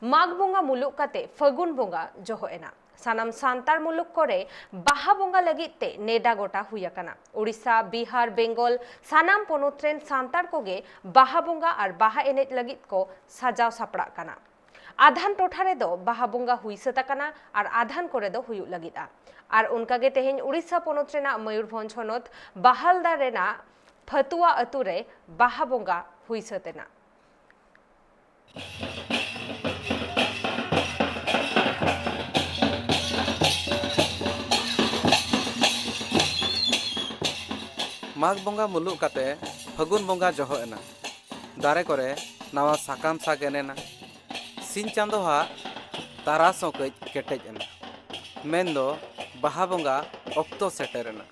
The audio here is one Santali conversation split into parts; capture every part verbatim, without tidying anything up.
ᱢᱟᱜᱽ ᱵᱚᱸᱜᱟ ᱢᱩᱞᱩᱜ ᱠᱟᱛᱮ ᱯᱷᱟᱹᱜᱩᱱ ᱵᱚᱸᱜᱟ ᱡᱚᱦᱚᱜ ᱮᱱᱟ᱾ ᱥᱟᱱᱟᱢ ᱥᱟᱱᱛᱟᱲ ᱢᱩᱞᱩᱠ ᱠᱚᱨᱮ ᱵᱟᱦᱟ ᱵᱚᱸᱜᱟ ᱞᱟᱹᱜᱤᱫ ᱛᱮ ᱱᱮᱰᱟ ᱜᱚᱴᱟ ᱦᱩᱭ ᱟᱠᱟᱱᱟ᱾ ᱳᱰᱤᱥᱟ, ᱵᱤᱦᱟᱨ, ᱵᱮᱝᱜᱚᱞ, ᱥᱟᱱᱟᱢ ᱯᱚᱱᱚᱛ ᱨᱮᱱ ᱥᱟᱱᱛᱟᱲ ᱠᱚᱜᱮ ᱵᱟᱦᱟ ᱵᱚᱸᱜᱟ ᱟᱨ ᱵᱟᱦᱟ ᱮᱱᱮᱡ ᱞᱟᱹᱜᱤᱫ ᱠᱚ ᱥᱟᱡᱟᱣ ᱥᱟᱯᱲᱟᱜ ᱠᱟᱱᱟ᱾ ᱟᱫᱷᱟᱱ ᱴᱚᱴᱷᱟ ᱨᱮᱫᱚ ᱵᱟᱦᱟ ᱵᱚᱸᱜᱟ ᱦᱩᱭ ᱥᱟᱹᱛ ᱟᱠᱟᱱᱟ ᱟᱨ ᱟᱫᱷᱟᱱ ᱠᱚᱨᱮ ᱫᱚ ᱦᱩᱭᱩᱜ ᱞᱟᱹᱜᱤᱫᱼᱟ᱾ ᱟᱨ ᱚᱱᱠᱟᱜᱮ ᱛᱮᱦᱮᱧ ᱳᱰᱤᱥᱟ ᱯᱚᱱᱚᱛ ᱨᱮᱱᱟᱜ ᱢᱚᱭᱩᱨᱵᱷᱚᱸᱡᱽ ᱦᱚᱱᱚᱛ ᱵᱟᱦᱟᱞᱫᱟ ᱨᱮᱱᱟᱜ ᱯᱷᱟᱹᱛᱩᱣᱟ ᱟᱹᱛᱩ ᱨᱮ ᱵᱟᱦᱟ ᱵᱚᱸᱜᱟ ᱦᱩᱭ ᱥᱟᱹᱛ ᱮᱱᱟ᱾ ᱢᱟᱜᱽ ᱵᱚᱸᱜᱟ ᱢᱩᱞᱩᱜ ᱠᱟᱛᱮ ᱯᱷᱟᱹᱜᱩᱱ ᱵᱚᱸᱜᱟ ᱡᱚᱦᱚᱜ ᱮᱱᱟ᱾ ᱫᱟᱨᱮ ᱠᱚᱨᱮ ᱱᱟᱣᱟ ᱥᱟᱠᱟᱢ ᱥᱟᱜᱮᱱ ᱮᱱᱟ᱾ ᱥᱤᱧ ᱪᱟᱸᱫᱚᱣᱟᱜ ᱛᱟᱨᱟᱥ ᱦᱚᱸ ᱠᱟᱹᱡ ᱠᱮᱴᱮᱡ ᱮᱱᱟ᱾ ᱢᱮᱱᱫᱚ ᱵᱟᱦᱟ ᱵᱚᱸᱜᱟ ᱚᱠᱛᱚ ᱥᱮᱴᱮᱨ ᱮᱱᱟ᱾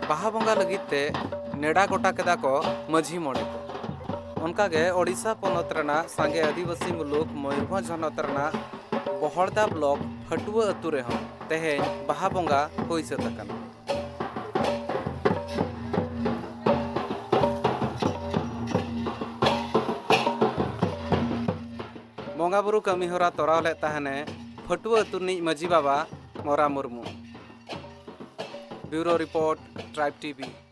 ᱵᱟᱦᱟ ᱵᱚᱸᱜᱟ ᱞᱟᱹᱜᱤᱫ ᱛᱮ ᱱᱮᱰᱟ ᱜᱚᱴᱟ ᱠᱮᱫᱟ ᱠᱚ ᱢᱟᱹᱡᱷᱤ ᱢᱚᱬᱮ ᱠᱚ᱾ ᱚᱱᱠᱟᱜᱮ ᱳᱰᱤᱥᱟ ᱯᱚᱱᱚᱛ ᱨᱮᱱᱟᱜ ᱥᱟᱸᱜᱮ ᱟᱹᱫᱤᱵᱟᱹᱥᱤ ᱢᱩᱞᱩᱠ ᱢᱚᱭᱩᱨᱵᱷᱚᱸᱡᱽ ᱦᱚᱱᱚᱛ ᱨᱮᱱᱟᱜ ᱵᱚᱦᱚᱲᱫᱟ ᱵᱞᱚᱠ ᱯᱷᱟᱹᱴᱩᱣᱟᱹ ᱟᱹᱛᱩ ᱨᱮᱦᱚᱸ ᱛᱮᱦᱮᱧ ᱵᱟᱦᱟ ᱵᱚᱸᱜᱟ ᱦᱩᱭ ᱥᱟᱹᱛ ᱟᱠᱟᱱᱟ᱾ ᱵᱚᱸᱜᱟ ᱵᱩᱨᱩ ᱠᱟᱹᱢᱤ ᱦᱚᱨᱟ ᱛᱚᱨᱟᱣ ᱞᱮᱫ ᱛᱟᱦᱮᱱᱮ ᱯᱷᱟᱹᱴᱩᱣᱟᱹ ᱟᱹᱛᱩ ᱨᱤᱱᱤᱡ ᱢᱟᱹᱡᱷᱤ ᱵᱟᱵᱟ ᱢᱚᱨᱟ Murmu. Bureau Report, Tribe T V᱾